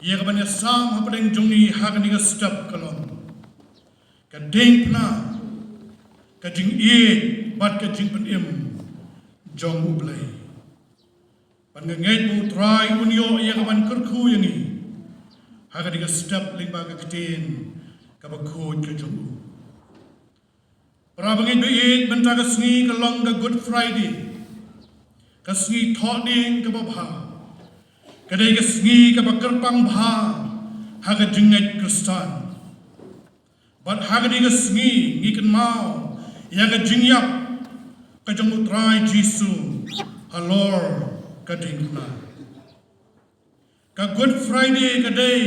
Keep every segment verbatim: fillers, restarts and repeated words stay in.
Ïa ka ban ïasam hapdeng jong ngi ha kane ka step ka long ka diengphna, ka jingïeit bad ka jingpynim jong U Blei. Bad nga ngeit ba U Trai un ïoh ïa ka ban kyrkhu ïa ngi ha kane ka step lyngba ka ktien kaba khuid ka jong u. Para bangeit ba ïeit, mynta ka sngi ka long ka Good Friday, ka sngi thohdieng kaba bha. Ka dei ka sngi kaba kyrpang bha ha ka jingngeit Khristan. Bad ha kane ka sngi ngi kynmaw ïa ka jingïap ka jong U Trai Jisu halor ka diengphna. Ka Good Friday ka dei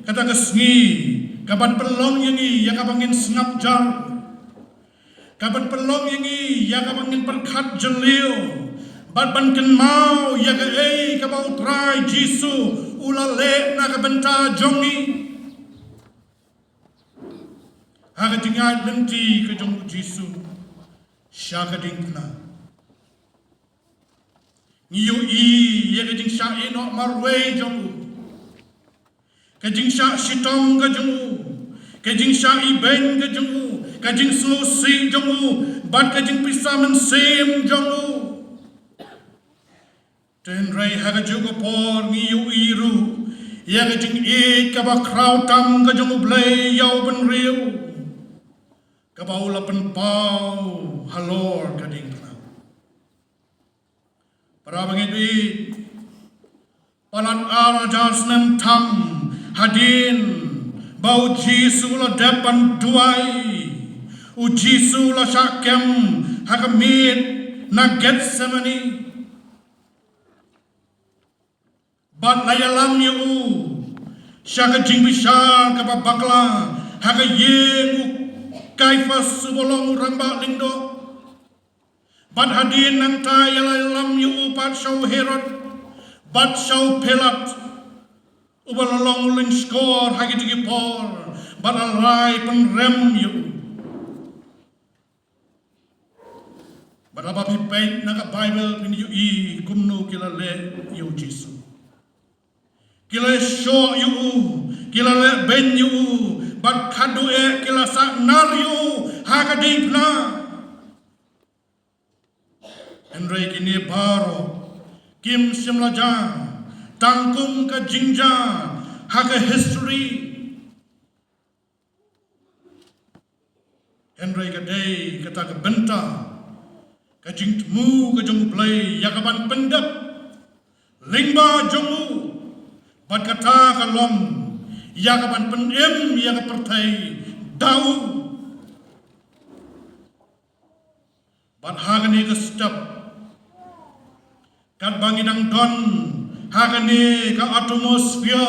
kata ka sngi kaban pynlong ïa ngi ïa kaba ngin sngap jar, kaban pynlong ïa ngi ïa kaba ngin pyrkhat jylliew bad ban kynmaw ïa kaei kaba U Trai Jisu u la leh na ka bynta jong ngi. Ha ka jingïaid lynti ka jong U Jisu sha ka diengphna, ngi ïohi ïa ka jingshah ïehnoh marwei jong u, ka jingshah shitom ka jong u, ka jingshah ibeiñ ka jong u, ka jingsngewsih jong u bad ka jingpisa mynsiem jong u. Te hynrei ha kajuh ka por ngi ïohi ruh ïa ka jingïeit kaba khraw tam ka jong U Blei ïa u bynriew, kaba u la pynpaw halor ka diengphna. Para bangeit, palat ar hajar snem tam hadien ba U Jisu u la dep ban duwai, U Jisu u la shah kem ha ka miet na Gethsemane. Bad la ïalam ïa u sha ka jingbishar kaba bakla ha ka ïing u Kaiphas uba long u rangbah lyngdoh. Bad hadien nangta la ïalam ïa u pat sha u Herod bad sha u Pilat, uba la long u lyngshkor ha kito ki por, bad la rai pynrem ïa u. Bad haba phi peit na ka Baibl phin ïohi kumno ki la leh ïa U Jisu. Ki la shoh ïa u, ki la leh beiñ ïa u, bad khadduh eh ki la sah nar ïa u ha ka diengphna. Hynrei kine baroh kim shym la jia tang kum ka jingjia ha ka history. Hynrei ka dei kata ka bynta ka jingthmu ka jong U Blei ïa kaban pyndep lyngba jong u, bad kata ka long ïa kaban pynim ïa ka pyrthei da u. Bad ha kane ka step, katba ngi dang don ha kane ka atmosphere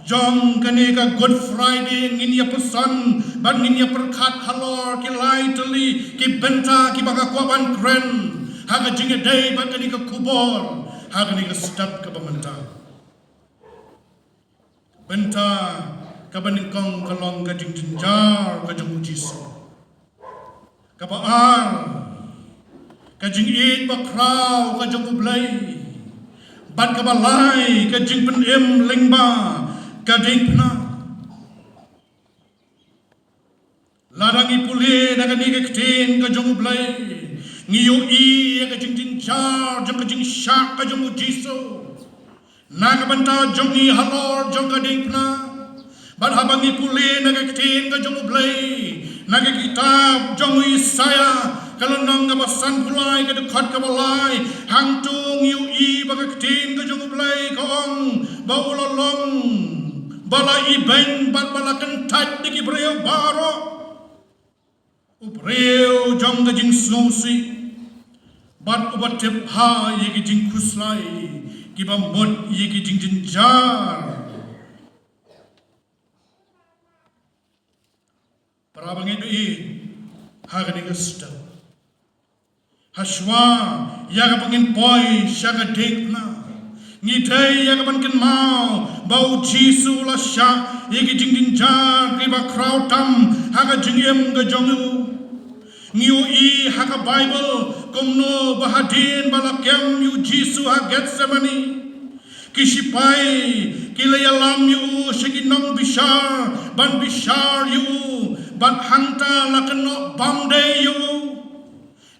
jong kane ka Good Friday, ngin ïa pyrshang bad ngin ïa pyrkhat halor ki lai tylli ki bynta kiba nga kwah ban kren ha ka jingïadei bad kane ka khubor ha kane ka step kaba mynta. Bynta kaba nyngkong ka long ka jingjynjar ka jong U Jisu. Kaba ar, ka jingïeit bakhraw ka jong U Blei. Bad kaba lai, ka jingpynim lyngba ka diengphna. Lada ngi pule na kane ka ktien ka jong U Blei, ngi ïohi ïa ka jingjynjar jong ka jingshah ka jong U Jisu na ka bynta jong ngi halor jong ka diengphna. Bad haba ngi pule na ka ktien ka jong U Blei na ka kitab jong u Isaïah, ka lynnong kaba sanphew lai, ka dkhot kaba lai, hangto ngi ïohi ba ka ktien ka jong U Blei ka ong ba u la long ba la ibeiñ bad ba la kyntait da ki briew baroh, u briew jong ka jingsngewsih bad uba tip bha ïa ki jingkhuslai kiba mut ïa ki jingjynjar. Para bangeit, ha kane ka step, hashwa ïa kaba ngin poi sha ka diengphna, ngi dei ïa kaban kynmaw ba U Jisu u la shah ïa ki jingjynjar kiba khraw tam ha ka jingim ka jong u. Ngi ïohi ha ka Baibl kumno ba hadien ba la kem ïa U Jisu ha Gethsemane, Ki shipai ki la ïalam ïa u sha ki nongbishar ban bishar ïa u, bad hangta la kynnoh bam dei ïa u.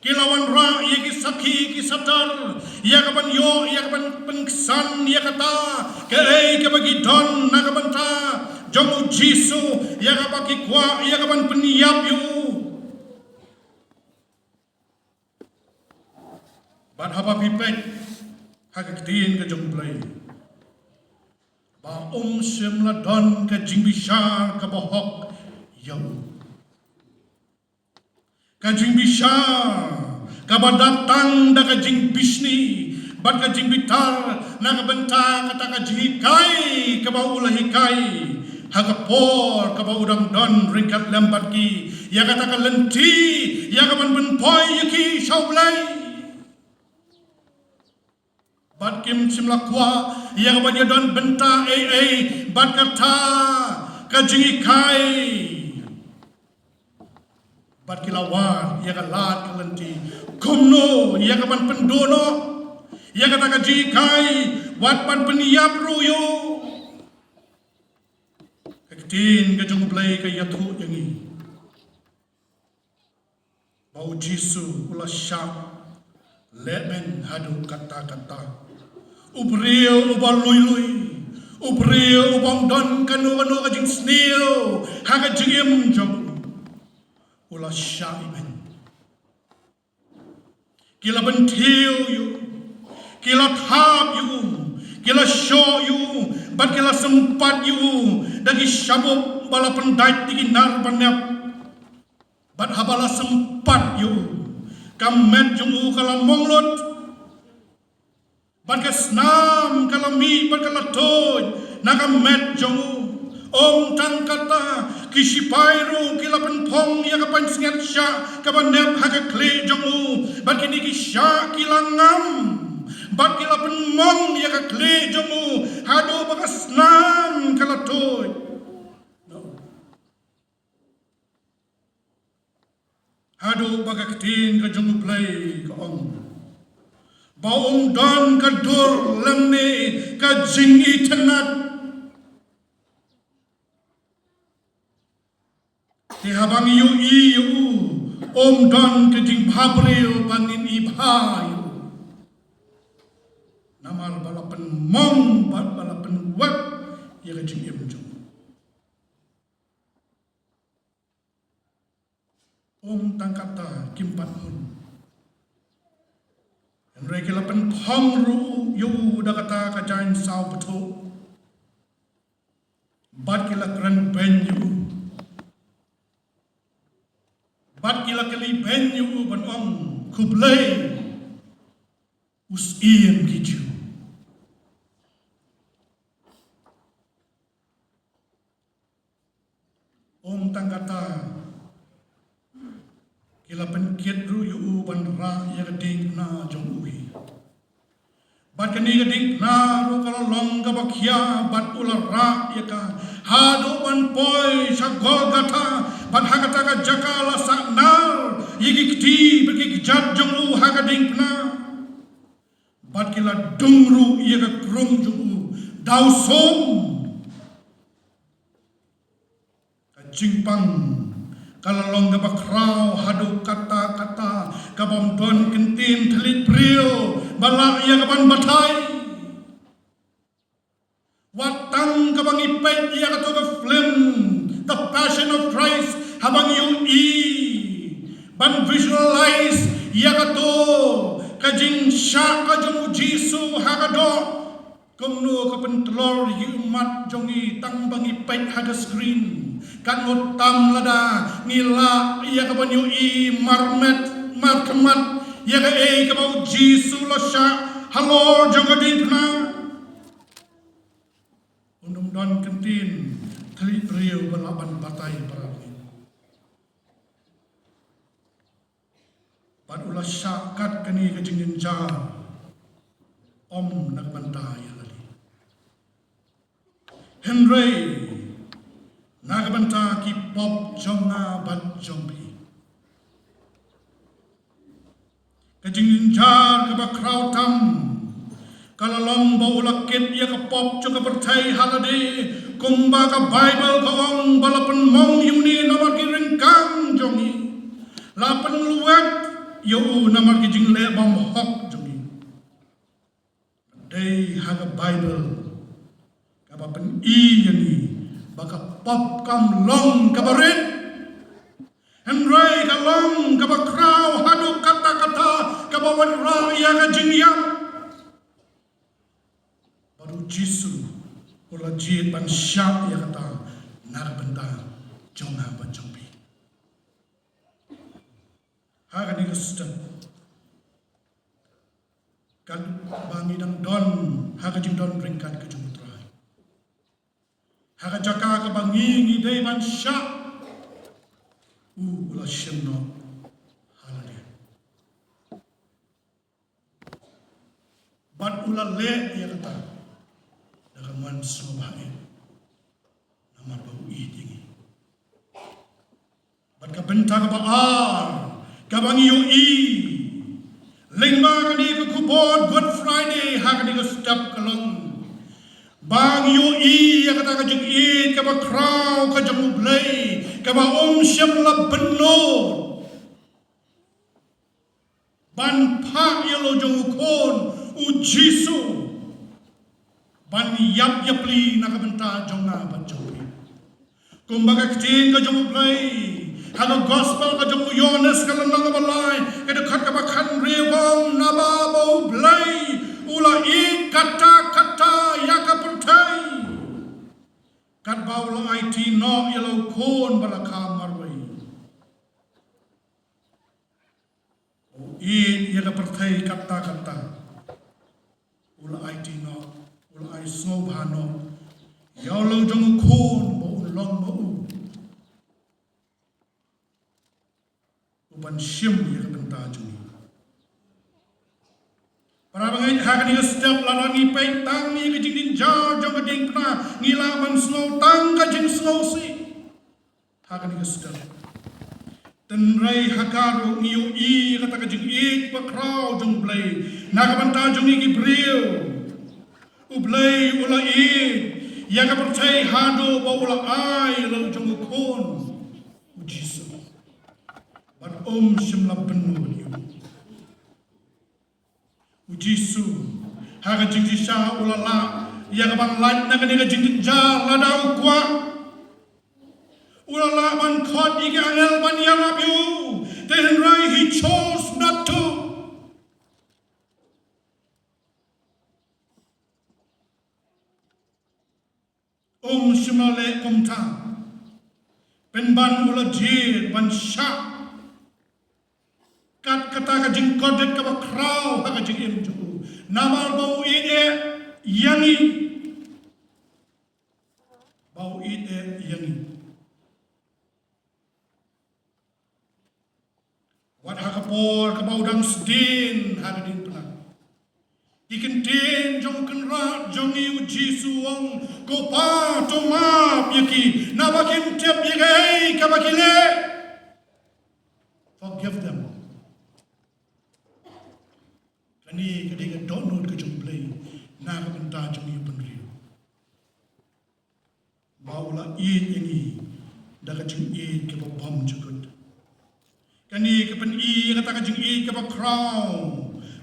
Ki la wanrah ïa ki sakhi ki satar ïa ka ban ïoh, ïa ka ban pynksan ïa kata kaei kaba ki don na ka bynta jong u Jisu, ïa kaba ki kwah ïa ka ban pynïap ïa u. Bad haba phi peit ha ka ktien ka jong U Blei, ba um shym la don ka jingbishar kaba hok ïa u. Ka jingbishar kaba dap tang da ka jingbishni bad ka jingbitar na ka bynta kata ka jinghikai kaba u la hikai ha ka por kaba u dang don ryngkat lem bad ki, ïa kata ka lynti ïa ka ban pynpoi ïa ki sha U Blei. Bad kim shym la kwah ïa ka ban ïadon bynta ei ei bad kata ka jinghikai. Bad ki la wad ïa ka lad ka lynti kumno ïa ka ban pynduh noh ïa kata ka jinghikai, wat ban pynïap ruh ïa u. Ka ktien ka jong U Blei ka ïathuh ïa ngi ba u Jisu u la shah lehbeiñ haduh katta katta. U briew uba lui lui, u briew uba ym don kano kano ka jingsniew ha ka jingim jong u, u la shah ibeiñ. Ki la bynthiew ïa u, ki la thap ïa u, ki la shoh ïa u, bad ki la sympat ïa u da ki shabup ba la pyndait da ki nar ba nep. Bad haba la sympat ïa u, ka met jong u ka la mong lut, bad ka snam ka la mih bad ka la tuid na ka met jong u. Ym tang kata, ki shipai ruh ki la pynphong ïa ka pansngiat shah kaba nep ha ka khlieh jong u, bad kine ki shah ki la ngam bad ki la pynmong ïa ka khlieh jong u haduh ba ka snam ka la tuid. Haduh ba ka ktien ka jong U Blei ka ong ba um don ka dur lymne ka jingitynnad. Te haba ngi ïohi ïa u, um don ka jingbha briew ba ngin i bha ïa u, namar ba la pynmong bad ba la pynwad ïa ka jingim jong u. Ym tang kata, kim pat hun, hynrei ki la pynkhong ruh ïa u da kata ka jaiñ saw bthuh. Bad ki la kren beiñ ïa u, bad ki la kylli beiñ ïa u ban ong, khublei, u Syiem ki Jiw. Ym tang kata, ki la pynkit ruh ïa u ban rah ïa ka diengphna jong u hi. Bad kane ka diengphna ruh ka la long kaba khia bad u la rah ïa ka haduh ban poi sha Golgatha. Bad ha kata ka jaka la sah nar ïa ki kti bad ki kjat jong u ha ka diengphna. Bad ki la dung ruh ïa ka krung jong u da u sum. Ka jingpang ka la long kaba khraw haduh katta katta, kaba ym don kyntien thylliej briew ba lah ïa ka ban batai. Wat tang kaba ngi peit ïa kato ka film The Passion of Christ, haba ngi ïohi ban visualize ïa kato ka jingshah ka jong u Jisu ha ka doh. Kumno ka pyntlor ïa u mat jong ngi tang ba ngi peit ha ka screen. Katno tam lada ngi lah ïa ka ban ïohi marmet markhmat ïa kaei kaba u Jisu u la shah halor jong ka diengphna. Un ym don kyntien thylliej briew ba lah ban batai para bangeit. Bad u la shah kat kane ka jingjynjar, ym na ka bynta ïa lade, hynrei na ka bynta ki pop jong nga bad jong phi. Ka jingjynjar kaba khraw tam Ka la long ba u la kit ïa ka pop jong ka pyrthei ha lade, kumba ka Baibl ka ong ba la pynmong ïa une namar ki ryngkang jong ngi. La pynlwet ïa u namar ki jingleh bymhok jong ngi. Dei ha ka Baibl kaba pyni ïa ngi ba ka pop kam long kaba rit. Hynrei ka long kaba khraw haduh katta katta, kaba wanrah ïa ka jingïap. Bad u Jisu u la jied ban shah ïa kata na ka bynta jong nga bad jong phi. Ha kane ka step, katba ngi dang don ha ka jingdon ryngkat ka jong u Trai, ha ka jaka kaba ngi ngi dei ban shah, u la shim noh ha lade. Bad u la leh ïa kata da ka mon sngewbha eh, namar ba u ïeit ïa ngi. Bad ka bynta kaba ar kaba ngi ïohi lyngba kane ka khubor Good Friday ha kane ka step ka long ba ngi ïohi ïa kata ka jingïeit kaba khraw ka jong U Blei, kaba um shym la bynnud ban phah ïa la u jong u khun, u Jisu, ban ïap ïapli na ka bynta jong nga bad jong phi. Kumba ka ktien ka jong U Blei ha ka Gospel ka jong u Ïohannes ka lynnong kaba lai, ka dkhot kaba khathynriew ka ong, naba ba U Blei u la ïeit katta katta ïa ka pyrthei, katba u la aiti noh ïa la u khun ba la kha marwei. U ïeit ïa ka pyrthei katta katta, u la aiti noh, u la ai sngewbha noh ïa la u jong u khun ba un long ma u, u ban shim ïa ka bynta jong ngi. Para bangeit, ha kane ka step lada ngi peit tang ïa ka jingjynjar jong ka diengphna, ngi lah ban sngew tang ka jingsngewsih. Ha kane ka step, hynrei ha ka ruh ngi ïohi kata ka jingïeit bakhraw jong U Blei na ka bynta jong ngi ki briew. U Blei u la ïeit ïa ka pyrthei haduh ba u la ai la u jong u khun, u Jisu, bad um shym la bynnud ïa u. U Jisu ha ka jingshisha u la lah ïa ka ban lait na kane ka jingjynjar lada u kwah. U la lah ban khot ïa ki angel ban ïarap ïa u, te hynrei he chose not to. Um shym la leh kumta. Pynban u la jied ban shah kat kata ka jingkordit kaba khraw ha ka jingim jong u, namar ba u ïeit eh ïa ngi. Ba u ïeit eh ïa ngi. Wat ha ka por kaba u dang sdien ha ka diengphna, ki kyntien jong u Kynrad jong ngi u Jisu u ong, ko Pa, to map ïa ki, naba kim tip ïa kaei kaba ki leh. Forgive them. Kane ka dei ka dohnud ka jong U Blei na ka bynta jong ngi u bynriew. Ba u la ïeit ïa ngi da ka jingïeit kaba bymjukut. Kane ka pyni ïa kata ka jingïeit kaba khraw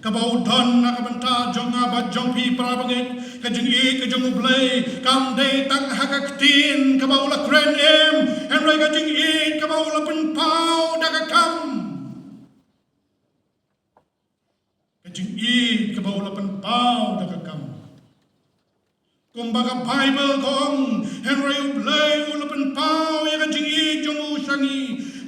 kaba u don na ka bynta jong nga bad jong phi para bangeit. Ka jingïeit ka jong U Blei kam dei tang ha ka ktien kaba u la kren em, hynrei ka jingïeit kaba u la pynpaw da ka kam. Ka jingïeit kaba u la pynpaw da ka kam. Kumba ka Baibl ka ong, hynrei U Blei u la pynpaw ïa ka jingïeit jong u sha ngi,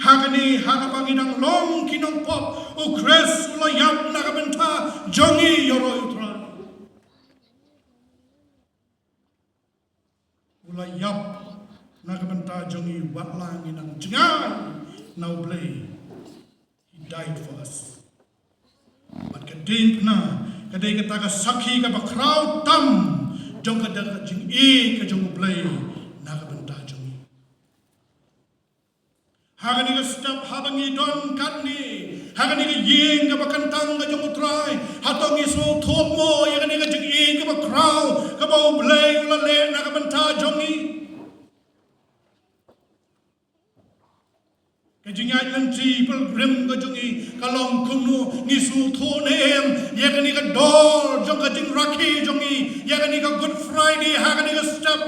ha kane ha kaba ngi dang long ki nongpop, u Khrist u la ïap na ka bynta jong ngi, ïaroh ïa U Trai. U la ïap na ka bynta jong ngi wat la ngi nang jngai na U Blei. He died for us. Bad ka diengphna ka dei kata ka sakhi kaba khraw tam jong ka, da ka jingïeit ka jong U Blei na ka bynta jong ngi. Ha kane ka step haba ngi don katne ha kane ka ïing kaba kyntang ka jong U Trai, hato ngi sngewthuh mo ïa kane ka jingïeit kaba khraw kaba U Blei u la leh na ka bynta jong ngi? Ka jingïaid lynti pilgrim ka jong ngi ka long kumno? Ngi sngewthuh ne em ïa kane ka dor jong ka jingrakhe jong ngi ïa kane ka Good Friday ha kane ka step?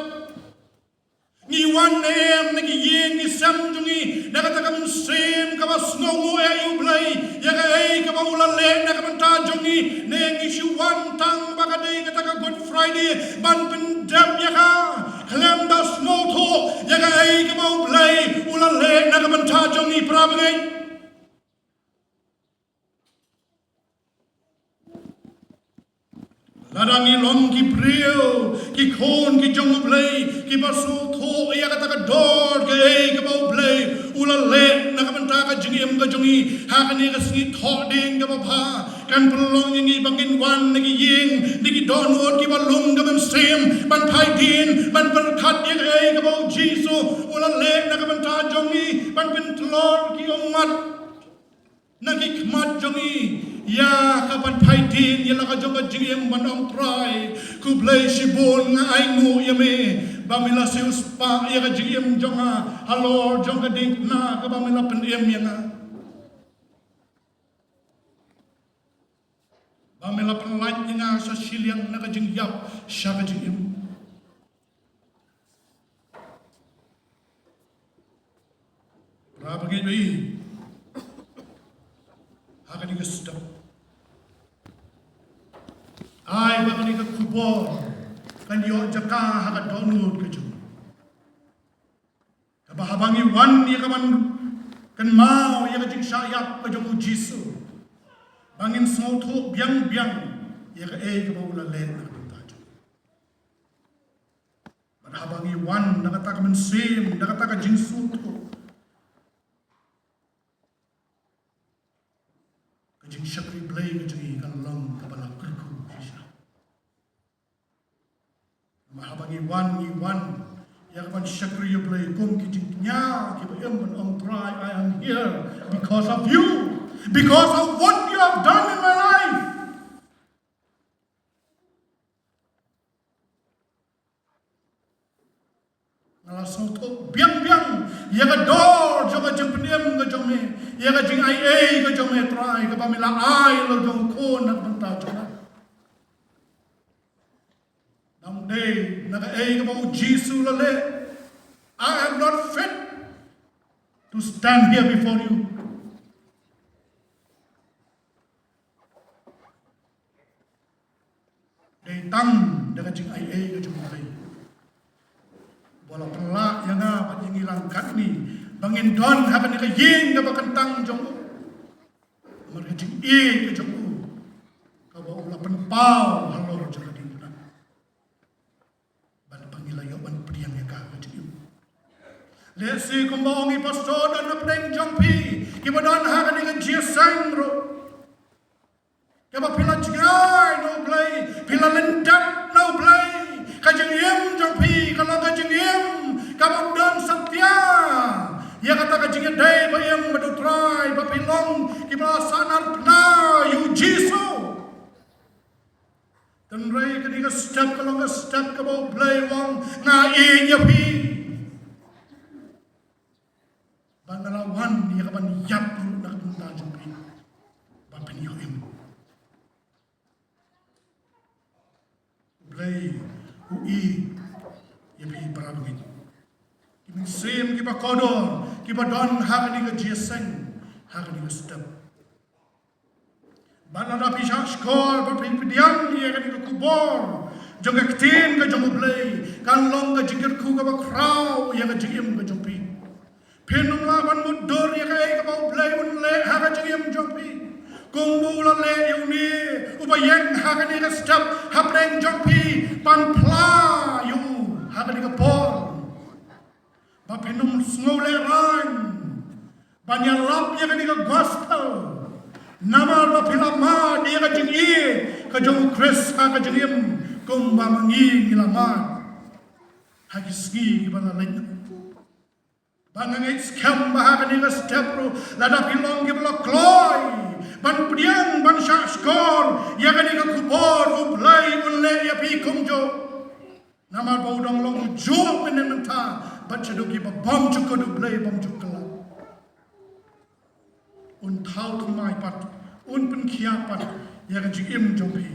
Ngi wan ne em na ki ïing ki sem jong ngi da kata ka mynsiem kaba sngewnguh ïa U Blei ïa kaei kaba u la leh na ka bynta jong ngi, ne ngi shu wan tang ba ka dei kata ka Good Friday ban pyndep ïa ka khlem da sngewthuh ïa kaei kaba U Blei u la leh na ka bynta jong ngi, para bangeit? Lada ngi long ki briew, ki khun ki jong U Blei kiba sngewthuh ïa kata ka dor kaei kaba U Blei u la leh na ka bynta ka jingim ka jong ngi ha kane ka sngi Thohdieng kaba bha, kan pynlong ïa ngi ba ngin wan na ki ïing, na ki dohnud kiba lung ka mynsiem ban phai dien, ban pyrkhat ïa kaei kaba U Jisu u la leh na ka bynta jong ngi, ban pyntlor ki ummat na ki khmat jong ngi ïa kaban phai dien ïa la ka jong ka jingim, ban ong, Trai, khublei shibun, nga ainguh ïa me ba me la siewspah ïa ka jingim jong nga halor jong ka diengphna kaba me la pynim ïa nga, ba me la pynlait ïa nga sha shiliang na ka jingïap sha ka jingim. Para bangeit, ha kane ka step, ai ba kane ka khubor kan ïoh jaka ha ka dohnud ka jong ngi, kaba haba ngi wan ïa kaban kynmaw ïa ka jingshah ïap ka jong U Jisu, ba ngin sngewthuh biang biang ïa kaei kaba u la leh na ka bynta jong ngi. Bad haba ngi wan da kata ka mynsiem, da kata ka jingsngewthuh, ka jingshakri Blei ka jong ngi kan long kaba la kyrkhu shisha. Namar haba ngi wan, ngi wan ïa kaban shakri ïa U Blei kum ki jingkñia kiba im, ban ong, Trai, I am here because of you, because of what you have done in my life. Nga la sngewthuh biang biang ïa ka dor jong ka jingpynim ka jong me, ïa ka jingaiei ka jong me, Trai, kaba me la ai la jong U Khun na ka bynta jong nga. Nang dei na kaei kaba U Jisu u la leh, I am not fit to stand here before you. Dei tang da ka jingaiei ka jong U Blei ba u la pynlah ïa nga bad ïa ngi lang katne ba ngin don ha kane ka ïing kaba kyntang jong u. Namar ka jingïeit ka jong u kaba u la pynpaw halor jong ka diengphna. Bad ba ngi la ïoh ban pdiang ïa ka ha ka jingim. Lehse kumba ong i pastor, don na pdeng jong phi kiba don ha kane ka jingïaseng ruh, kaba phi la jngai na U Blei, phi la lyndet na U Blei, ka jingim jong phi ka long ka jingim kaba don satia ïa kata ka jingïadei ba im bad U Trai, ba phi long kiba la sahnarphna ïa U Jisu. Hynrei kane ka step ka long ka step kaba U Blei u ong, nga ïeit ïa phi. Ba nga la wan ïa kaban ïap ruh na ka bynta jong phi, ba phin ïoh im. U Blei u ïeit ïa phi, para bangeit. Ki mynsiem kiba kordor kiba don ha kane ka jingïaseng, ha kane ka step. Bad lada phi shah shkor bad phi pdiang ïa kane ka khubor jong ka ktien ka jong U Blei, kan long ka jingkyrkhu kaba khraw ïa ka jingim ka jong phi. Phin ym lah ban mutdur ïa kaei kaba U Blei un leh ha ka jingim jong phi, kumba u la leh ïa une uba ïeng ha kane ka step hapdeng jong phi, ban phla ïa u ha kane ka por. Ba phin ym sngew lehraiñ ban ïalap ïa kane ka gospel, namar ba phi la mad ïa ka jingïeit ka jong U Khrist ha ka jingim, kumba ma ngi ngi la mad ha ki sngi kiba la leit. Ba nga ngeit skhem ba ha kane ka step ruh lada phi long kiba la kloi ban pdiang, ban shahshkor ïa kane ka khubor, U Blei un leh ïa phi kumjuh. Namar ba u dang long ujuh mynne mynta bad shaduh kiba bym ju kut U Blei, bym ju kylla. Un thaw thymmai pat, un pynkhiah pat ïa ka jingim jong phi,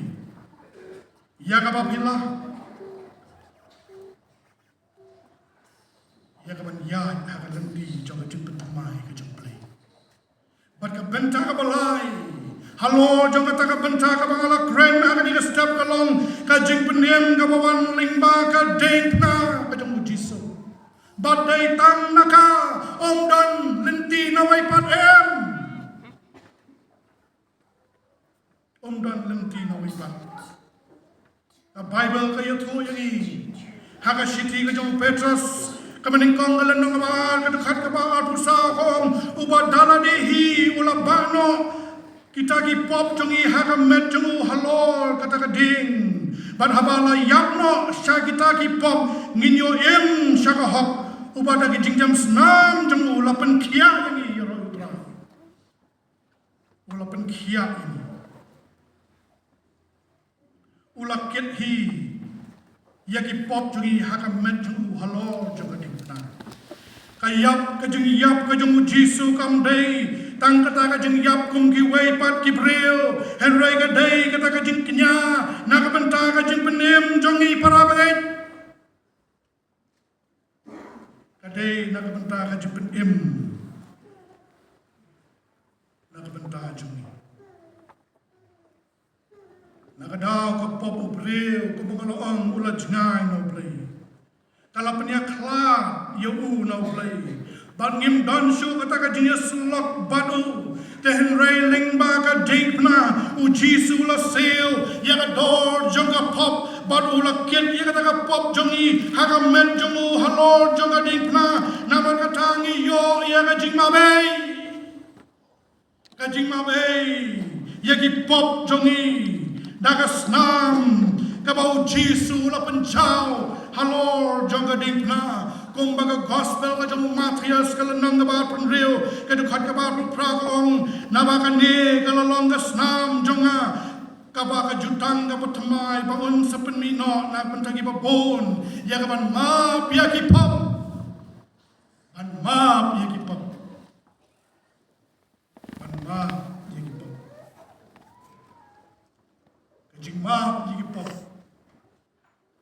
ïa kaba phi lah ïa kaban ïaid ha ka lynti jong ka jingpynthymmai ka jong U Blei. Bad ka bynta kaba lai halor jong kata ka bynta kaba nga la kren ha kane ka step ka long ka jingpynim kaba wan lyngba ka diengphna ka jong U Jisu. Bad dei tang na ka, ym don lynti nawei pat, em. Ym don lynti nawei pat. Ka Baibl ka ïathuh ïa ngi ha ka shithi ka jong u Petros, kaba nyngkong, ka lynnong kaba ar, ka dkhot kaba arphew saw, ka ong: Uba da lade hi u la bah noh kita ki pop jong ngi ha ka met jong u halor kata ka dieng. Bad haba la ïap noh sha kita ki pop, ngin ïoh im sha ka hok, uba da ki jingjem snam jong u u la pynkhiah ïa ngi, ïaroh ïa U Trai. U la pynkhiah ïa ngi. U la kit hi ïa ki pop jong ngi ha ka met jong u halor jong ka diengphna. Ka ïap, ka jingïap ka jong U Jisu kam dei tang kata ka jingïap kum kiwei pat ki briew, hynrei ka dei kata ka jingkñia na ka bynta ka jingpynim jong ngi, para bangeit. Ka dei na ka bynta ka jingpynim na ka bynta jong ngi. Na ka daw ka pop u briew, kumba nga la ong, u la jngai na U Blei. Ka la pynïakhlad ïa u na U Blei. Bad ngim don shuh kata ka jingïasyllok bad u. Te hynrei lyngba ka diengphna, U Jisu u la siew ïa ka dor jong ka pop, bad u la kit ïa kata ka pop jong ngi ha ka met jong u halor jong ka diengphna. Namar kata ngi ïoh ïa ka jingmabei. Ka jingmabei ïa ki pop jong ngi da ka snam kaba U Jisu u la pynjaw halor jong ka diengphna. Kumba ka gospel ka jong u Mathaios, ka lynnong kaba arphew hynriew, ka dkhot kaba arphew phra, ka ong: Naba kane ka la long ka snam jong nga kaba ka jutang kaba thymmai, ba un sa pynmih noh na ka bynta kiba bun ïa kaban map ïa ki pop. Ban map ïa ki pop. Ban map ïa ki pop. Ka jingmap ïa ki pop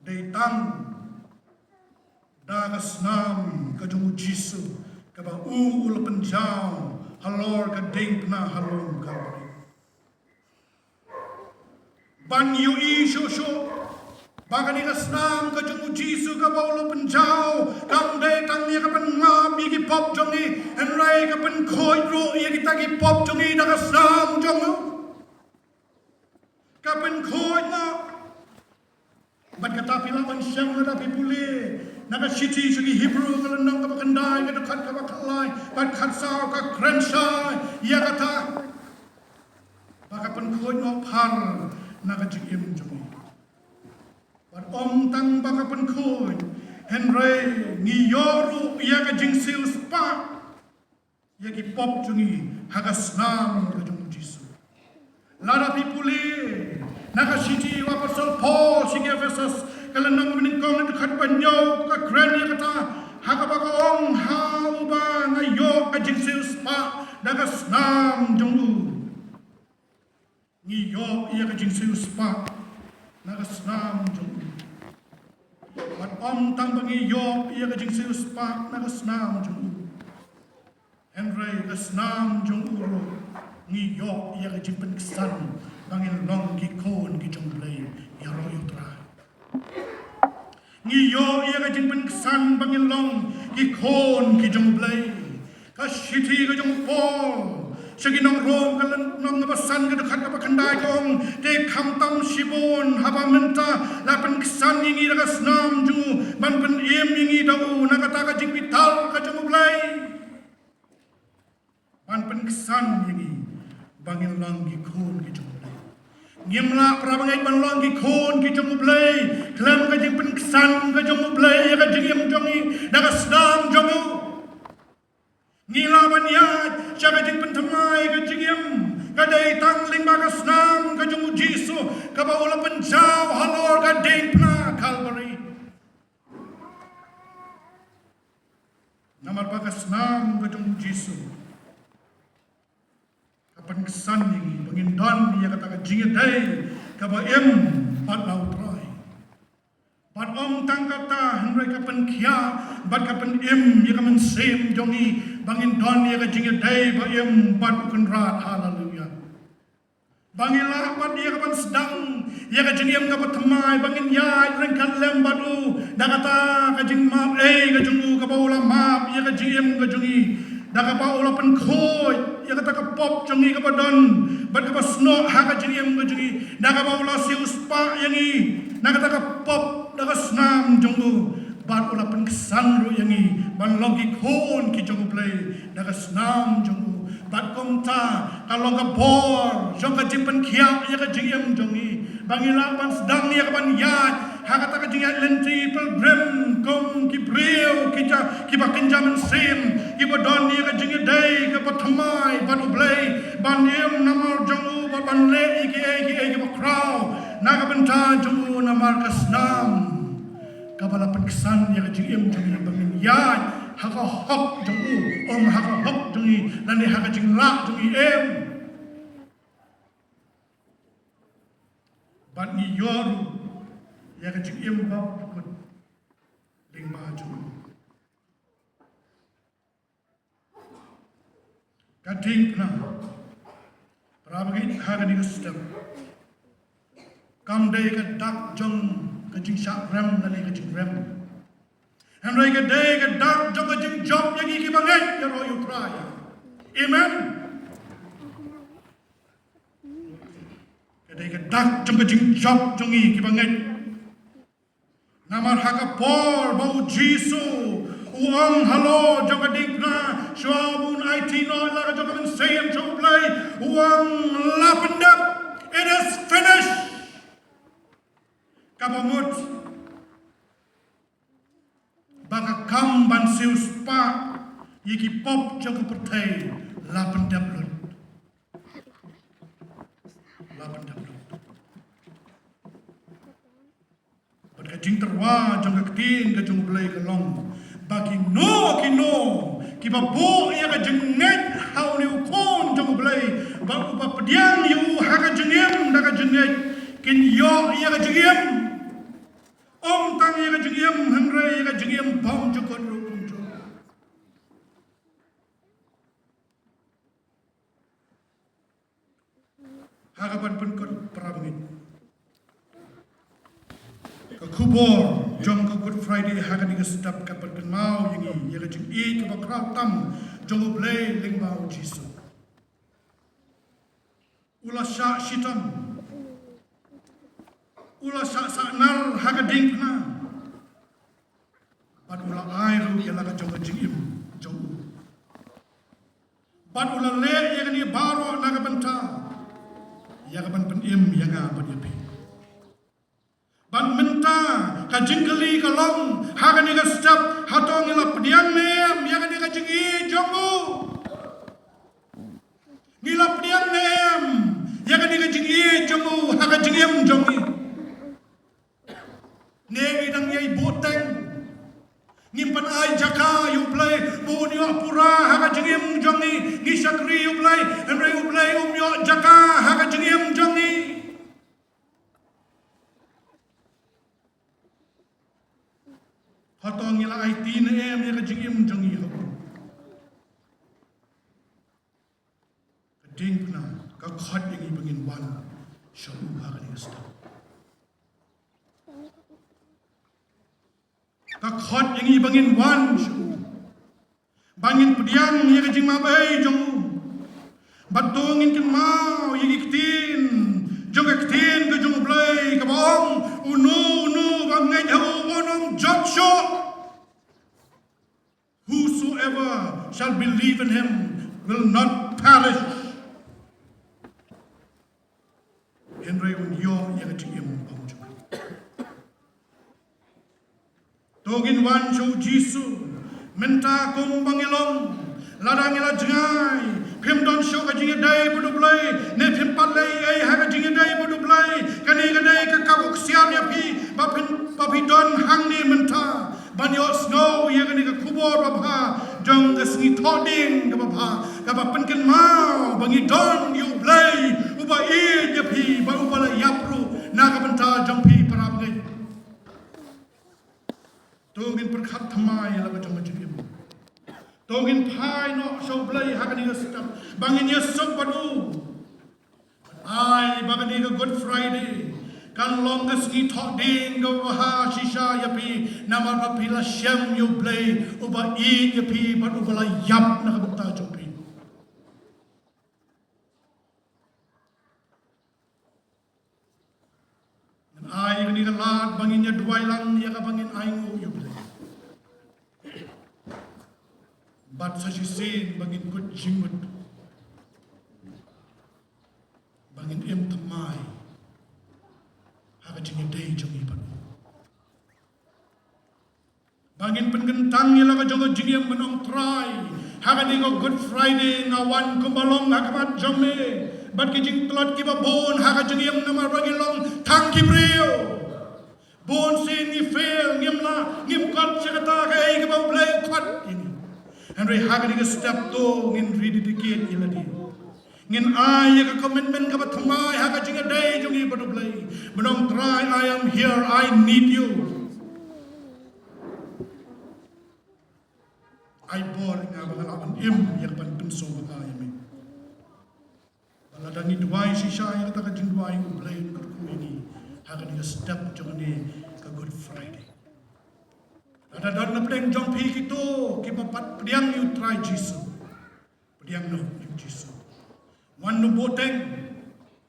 dei tang da ka snam ka jong U Jisu, kaba u u la pynjaw halor ka diengphna ha lum Kalbari. Ban ïohi shuh shuh ba kane ka snam ka jong U Jisu kaba u la pynjaw kam dei tang ïa kaban map ïa ki pop jong ngi, hynrei ka pynkhuid ruh ïa kita ki pop jong ngi da ka snam jong u. Ka pynkhuid noh. Bad kata phi lah ban shem lada phi pule na ka shithi sha ki Hebru, ka lynnong kaba khyndai, ka dkhot kaba khatlai bad khatsaw, ka kren shai ïa kata ba ka pynkhuid noh phar na ka jingim jong ngi. Bad ym tang ba ka pynkhuid, hynrei ngi ïoh ruh ïa ka jingsiewspah ïa ki pop jong ngi ha ka snam ka jong U Jisu. Lada phi pule na ka shithi u Apostol Paul sha ki Ephesos, ka lynnong kaba nyngkong, ka dkhot ba hynñiew, ka kren ïa kata, ha kaba ka ong: Ha uba nga ïoh ka jingsiewspah da ka snam jong u. Ngi ïoh ïa ka jingsiewspah na ka snam jong u. Bad ym tang ba ngi ïoh ïa ka jingsiewspah na ka snam jong u, hynrei ka snam jong u ruh ngi ïoh ïa ka jingpynksan ba ngin long ki khun ki jong U Blei, ïaroh ïa U Trai. Ngi ïoh ïa ka jingpynksan ba ngin long ki khun ki jong U Blei. Ka shithi ka jong u Paul sha ki nong Rom, ka lynnong kaba san, ka dkhot kaba khyndai, ka ong: Te khamtam shibun haba mynta la pynksan ïa ngi da ka snam jong u ban pynim ïa ngi da u na kata ka jingbitar ka jong U Blei, ban pynksan ïa ngi ba ngin long ki khun ki jong U Blei. Ngim lah, para bangeit, ban long ki khun ki jong U Blei khlem ka jingpynksan ka jong U Blei ïa ka jingim jong ngi da ka snam jong u. Ngi lah ban ïaid sha ka jingpynthymmai ka jingim ka dei tang lyngba ka snam ka jong u Jisu kaba u la pynjaw halor ka diengphna Kalbari. Namar ba ka snam ka jong u Jisu ka pynksan ïa ngi ba ngin don ïa kata ka jingïadei kaba im bad la u Trai. Bad ym tang kata hynrei ka pynkhiah bad ka pynim ïa ka mynsiem jong ngi ba ngin don ïa ka jingïadei ba im bad u Kynrad. Haleluya. Ba ngin lah bad ïa ka ban sdang ïa ka jingim kaba thymmai ba ngin ïaid ryngkat lem bad u da kata ka jingmap ei ka jong u kaba u la map ïa ka jingim ka jong ngi. Da kaba u la pynkhuid ïa kata ka pop jong ngi kaba don bad kaba snoh ha ka jingim ka jong ngi. Da kaba u la siewspah ïa ngi na kata ka pop da ka snam jong u. Bad u la pynksan ruh ïa ngi ban long ki khun ki jong u Blei da ka snam jong u. Bad kumta ka long ka bor jong ka jingpynkhiah ïa ka jingim jong ngi ba ngi lah ban sdang ïa ka ban ïaid ha kata ka jingïaid lynti pilgrim kum ki briew ki ja kiba kynja mynsiem kiba don ïa ka jingïadei kaba thymmai bad u Blei ban im namar jong u bad ban leh ïa kiei kiei kiba khraw na ka bynta jong u namar ka snam kaba la pynksan ïa ka jingim jong ngi ba ngin ïaid ha ka hok jong u, ym ha ka hok jong ngi lane ha ka jinglah jong ngi em. Bad ngi ïoh ruh ïa ka jingim ba kut lyngba jong u. Ka diengphna. Para bangeit, ha kane ka step kam dei ka dak jong ka jingshah rem lane ka jingrem. Hynrei ka dei ka dak jong ka jingjop ïa ngi kiba ngeit ïaroh ïa u Trai. Amen. Ka dei ka dak jong ka jingjop jong ngi kiba ngeit. Namar ha ka por ba u Jisu u ong halor jong ka diengphna shuwa ba un aiti noh la ka jong ka mynsiem sha u Blei, u ong la pyndep. It is finished. Kaba mut ba ka kam ban siewspah ïa ki pop jong ka pyrthei la pyndep lut. La pyndep lut. Bad ka jingtyrwa jong ka ktien ka jong u Blei ka long ba kino kino kiba buh ïa ka jingngeit ha une u Khun jong u Blei ba uba pdiang ïa u ha ka jingim da ka jingngeit kin ïoh ïa ka jingim. Ym tang ïa ka jingim hynrei ïa ka jingim bymjukut ruh kumjuh. Ha ka ban pynkut para bangeit, ka khubor jong ka Good Friday ha kane ka step ka pynkynmaw ïa ngi ïa ka jingïeit kaba khraw tam jong u Blei lyngba u Jisu. U la shah shitom, u la shah sahnar ha ka diengphna. Bad u la ai ruh ïa la ka jong ka jingim jong u. Bad u la leh ïa kane baroh na ka bynta ïa ka ban pynim ïa nga bad ïa phi. Bad mynta ka jingkylli ka long ha kane ka step, hato ngi la pdiang ne em ïa kane ka jingïeit jong u? Ngi la pdiang ne em ïa kane ka jingïeit jong u ha ka jingim jong ngi? Ne ngi dang ïai buh teng, ngim pan ai jaka ïa u Blei ba un ïoh pura ha ka jingim jong ngi. Ngi shakri ïa u Blei hynrei u Blei um ïoh jaka ha ka jingim jong ngi. Hato ngi la aiti ne em ïa ka jingim jong ngi? Ka diengphna ka khot ïa ngi ba ngin wan sha u ha kane ka step. Ka khot ïa ngi ba ngin wan sha u, ba ngin pdiang ïa ka jingmap ei jong u. Bad to ngin kynmaw ïa ki ktien jong ka ktien ka jong u Blei kaba ong, uno uno ba ngeit ha u un ym jot shuh. Whosoever shall believe in him will not perish. Hynrei un ïoh ïa ka jingim bymjukut. To ngin wan sha u Jisu mynta kum ba ngi long, Lada ngi la jngai, phim don shuh ka jingïadei bad U Blei, ne phim pat leh ei ei ha ka jingïadei bad U Blei, kane ka dei ka kaba ksiar ïa phi, ba phin, ba phi don hangne mynta ban ïohsngew ïa kane ka khubor babha jong ka sngi thohdieng kaba bha, kaba pynkynmaw ba ngi don ïa U Blei uba ïeit ïa phi bad uba la ïap ruh na ka bynta jong phi, para bangeit. To ngin pyrkhat thymmai ïa la ka jong ka jingim. To ngin phai noh sha U Blei ha kane ka step ba ngin ïasuk bad u. Ai ba kane ka Good Friday kan long ka sngi thohdieng kaba bha shisha ïa phi, namar ba phi la shem ïa U Blei uba ïeit ïa phi bad uba la ïap na ka bynta jong phi. Ngan ai ïa kane ka lad ba ngin ïa duwai lang ïa kaba ngin ainguh ïa U Blei. Bad sa shisien ba ngin kut jingmut ba ngin im thymmai ha ka jingïadei jong ngi bad u. Ba ngin pynkyntang ïa la ka jong ka jingim ban ong Trai, ha kane ka Good Friday nga wan kumba long ha khmat jong me. Bad ki jingtlot kiba bun ha ka jingim namar ba ngi long tang ki briew. Bun sien ngi fail, ngim lah, ngim kot sha kata kaei kaba U Blei u khot ïa ngi. Hynrei ha kane ka step to ngin rededicate ïa lade. Ngin ai ïa ka commitment kaba thymmai ha ka jingïadei jong ngi bad U Blei. Ban ong Trai, I am here, I need you. Ai bor ïa nga ba nga lah ban im ïa ka ban pynsngewbha ïa me. Ba lada ngi duwai shisha ïa kata ka jingduwai, U Blei un kyrkhu ïa ngi ha kane ka step jong kane ka Good Friday. Lada don na pdeng jong phi kito kiba pat pdiang ïa U Trai Jisu, pdiang noh ïa U Jisu. Wan noh boteng.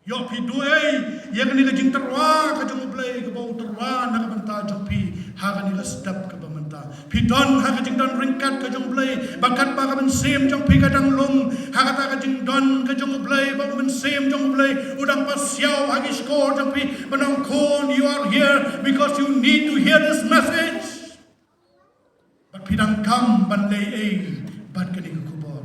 Ïoh phi duh ei ïa kane ka jingtyrwa ka jong U Blei kaba u tyrwa na ka bynta jong phi ha kane ka step kaba mynta. Phi don ha ka jingdon ryngkat ka jong U Blei ba katba ka mynsiem jong phi ka dang lung ha kata ka jingdon ka jong U Blei, ba ka mynsiem jong U Blei u dang pasiaw ha ki shkor jong phi ban ong khun, you are here because you need to hear this message. Bad phi dang kam ban leh ei bad kane ka khubor?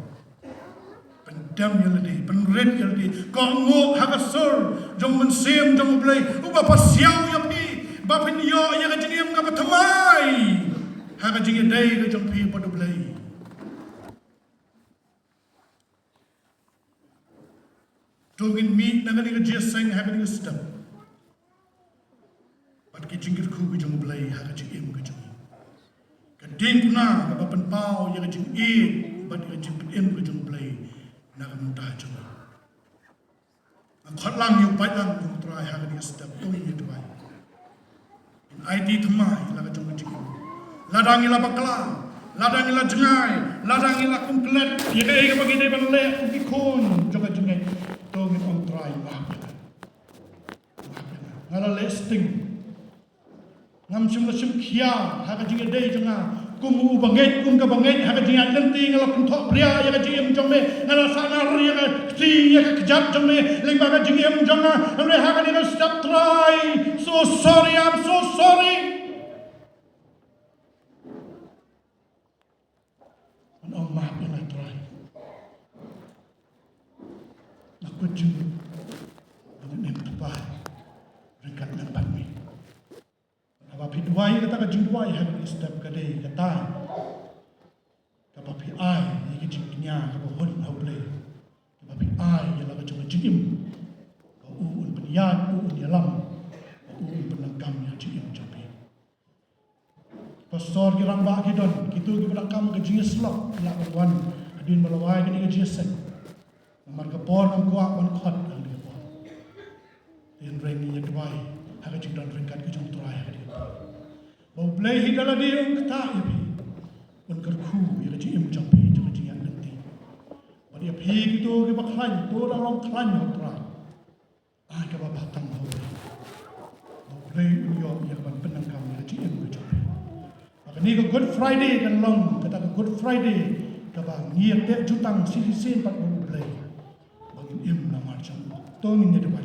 Pyndem ïa lade, pynrit ïa lade, kohnguh ha ka sur jong mynsiem jong U Blei uba pasiaw ïa phi ba phin ïoh ïa ka jingim kaba thymmai ha ka jingïadei ka jong phi bad U Blei. To ngin mih na kane ka jingïaseng ha kane ka step bad ka jingkyrkhu ka jong U Blei ha ka jingim ka jong ngi. Ka diengphna kaba pynpaw ïa ka jingïeit bad ïa ka jingpynim ka jong U Blei na ka bynta jong ngi. Nga khot lang ïa u paidlang jong U Trai ha kane ka step, to ngin ïa duwai. Ngin aiti thymmai ïa la ka jong ka jingim. Lada ngi la bakla, lada ngi la jngai, lada ngi la kum klet ïa kaei kaba ngi dei ban leh kum ki khun jong ka jingngeit, to ngin ong Trai, map ïa nga. Map ïa nga. Nga la leh sting. Ngam shym la shim khia ha ka jingïadei jong nga kum u bangeit, kum ka bangeit ha ka jingïaid lynti. Nga la pynthok bria ïa ka jingim jong me. Nga la sahngar ïa ka kti, ïa ka kjat jong me lyngba ka jingim jong nga. Hynrei ha kane ka step, Trai, so sorry, I'm so sorry. Ngan ong map ïa nga, Trai. Nga kut jingmut ba ngan im thymmai ryngkat lem bad me. Haba phi duwai kata ka jingduwai ha kane ka step, ka dei kata kaba phi ai ïa ka jingkñia kaba hun ha U Blei, kaba phi ai ïa la ka jong ka jingim, ba u un pynïaid, u un ïalam, ba u un pyndonkam ïa ka jingim jong phi. Pastor, ki rangbah ki don, kito kiba donkam ka jingïasyllok ki lah ban wan hadien ba la wai kane ka jingïaseng. Namar ka por ngam kwah ban khot ha kane ka por. Hynrei ngin ïa duwai ha ka jingdon ryngkat ka jong U Trai ha kane ka por. Ba U Blei hi da lade un ktah ïa phi, un kyrkhu ïa ka jingim jong phi jong ka jingïaid lynti. Bad ïa phi kito kiba khlaiñ, to da long khlaiñ ha U Trai. Ai kaba bha tam ha U Blei. Ba U Blei un ïoh ïa ka ban pyndonkam ïa ka jingim ka jong phi. Ba kane ka Good Friday kan long kata ka Good Friday kaba ngi ïa teh jutang shisien pat bad U Blei. Ba ngin im namar jong u. To ngin ïa duwai.